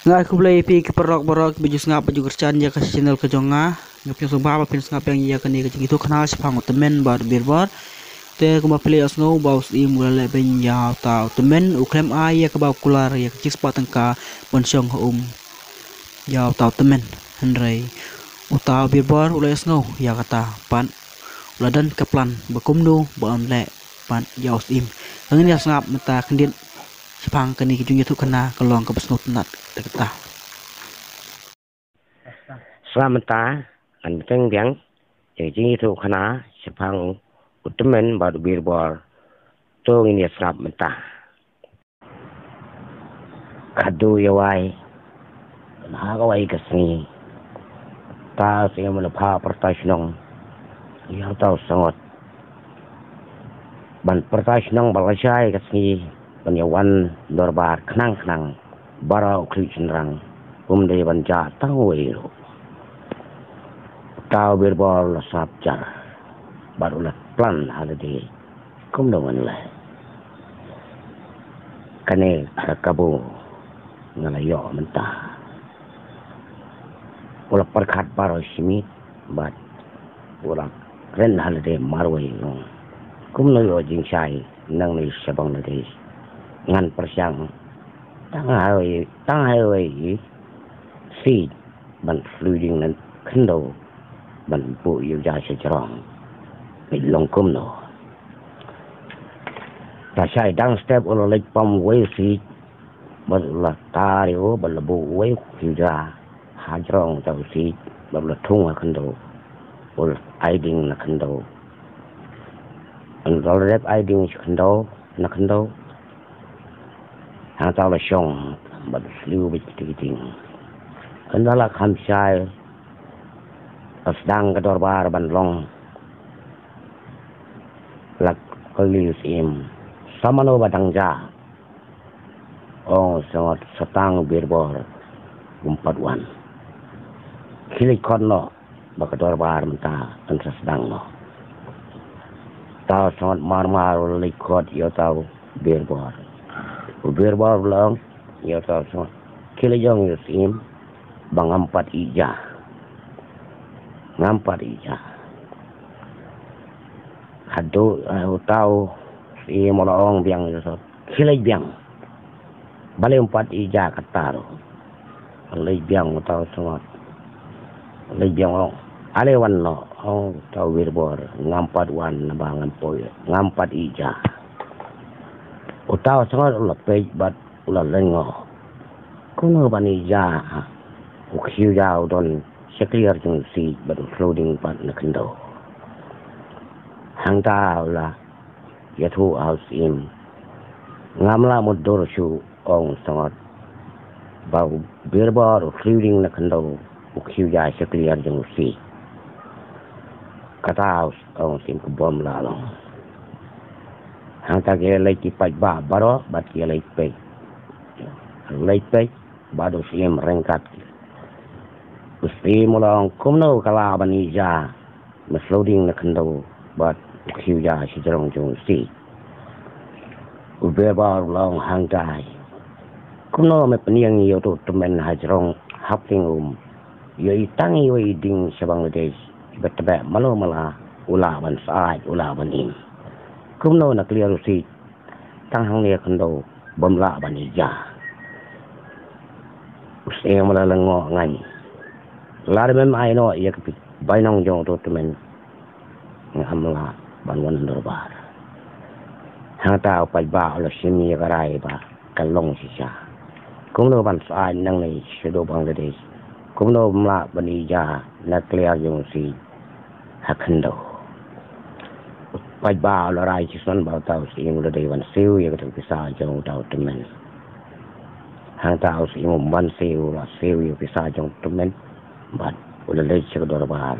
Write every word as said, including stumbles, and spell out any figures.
Nga ai khublei ïa phi ki paralok baroh kiba ju sngap bad ju kyrshan ïa ka channel ka jong nga. Nga pdiang sngewbha ba phin sngap ïa kane ka jingïathuhkhana shaphang u tymmen bad u birbor. Te kumba phi la ïohsngew ba u syiem u la leh beiñ ïa uta u tymmen, u khlem ai ïa kaba u kular ïa ka shispah tyngka ban shong ha um ïa uta u tymmen. Hynrei uta u birbor u la ïohsngew ïa kata bad u la don ka plan ba kumno ba un leh bad ïa u syiem. Ngin ïa sngap mynta khyndiat shaphang kane ka jingïathuhkhana ka long kaba sngewtynnat te kata. Sngap mynta ngan bteng biang ïa ka jingïathuhkhana shaphang u tymmen bad u birbor. To ngin ïa sngap mynta. Khadduh ïa wai, ha kawei ka sngi, uta u syiem u la phah pyrta shnong ïa uta u sangot ban pyrta shnong ba lashai ka sngi ban ïa wan dorbar khnang khnang, baroh u khlieh shynrang, um dei ban jah tang uwei ruh. Uta u birbor u la sngap jar bad u la plan ha lade kumno ban leh. Kane ka kabu nga la ïoh mynta. U la pyrkhat baroh shi miet bad u la kren ha lade marwei, u ong, kumno ïoh jingshai nangne sha Bangladesh? Ngan pyrshang tang ha kawei, tang ha kawei ka siej ban sliew ding na khyndew ban buh ïa u ja sha jrong. Peit long kumno. Lashai dang step u la leit pom uwei u siej bad u la tar ïa u bad la buh uwei u ja ha jrong uta u siej bad u la thung ha khyndew. U la ai ding na khyndew. Hynda u la dep ai ding sha khyndew, na khyndew, hangta u la shong bad u sliew beit kti kti. Hynda la kham shai, la sdang ka dorbar ban long. La kylli u syiem, sa mano ba dang jah? Ong u sangot, sa tang u birbor, um pat wan. Khie leit khot noh ba ka dorbar mynta kan sa sdang noh. Uta u sangot mar mar u la leit khot ïa uta u birbor. U birbor u la ong ïa uta u sangot, khie leit ong ïa u syiem ba ngam pat ïeh ja. Ngam pat ïeh ja. Haduh, eh, uta u syiem u la ong biang ïa u sangot, khie leit biang. Balei um pat ïeh ja kata ruh? Leit biang uta u sangot. Leit biang u ong, ale wan noh, ong uta u birbor, ngam pat wan naba ngam poi, ngam pat ïeh ja. Uta u sangot u la peit bad u la lyngngoh. Kumno ban ïeh ja, u khiew ja u don sha kliar jong u siej bad u sliew ding pat na khyndew. Hangta u la ïathuh ha u syiem, ngam lah mutdur shuh, ong u sangot, ba u birbor u sliew ding na khyndew, u khiew ja sha kliar jong u siej. Kata, ong u syiem, ka bym lah long. Hangta ki leit ki paidbah baroh bad ki leit peit. Leit peit bad u syiem ryngkat. U syiem u la ong, kumno ka lah ban ïeh ja, me sliew ding na khyndew bad u khiew ja sha jrong jong u siej? U birbor u la ong hangtai, kumno me pynïeng ïa uto u tymmen ha jrong hapdeng um? Ïohi tang iwei i dieng sha Bangladesh iba tbeh malu mala, u lah ban syaid, u lah ban im. Kumno na kliar u siej tang hangne ha khyndew bym lah ban ïeh ja? U syiem u la lyngngoh, ngan, lada mem ai noh ïa ka bainong jong uto u tymmen, ngam lah ban wan dorbar. Hangta u paidbah u la shim ïa ka rai ba kan long shisha. Kumno ban syaid nangne shaduh Bangladesh? Kumno bym lah ban ïeh ja na kliar jong u siej ha khyndew? U paidbah u la rai shisien ba uta u syiem u la dei ban siew ïa kata ka pisa jong uta u tymmen. Hangta u syiem um ban siew, u la siew ïa ka pisa jong u tymmen bad u la leit sha ka dorbar.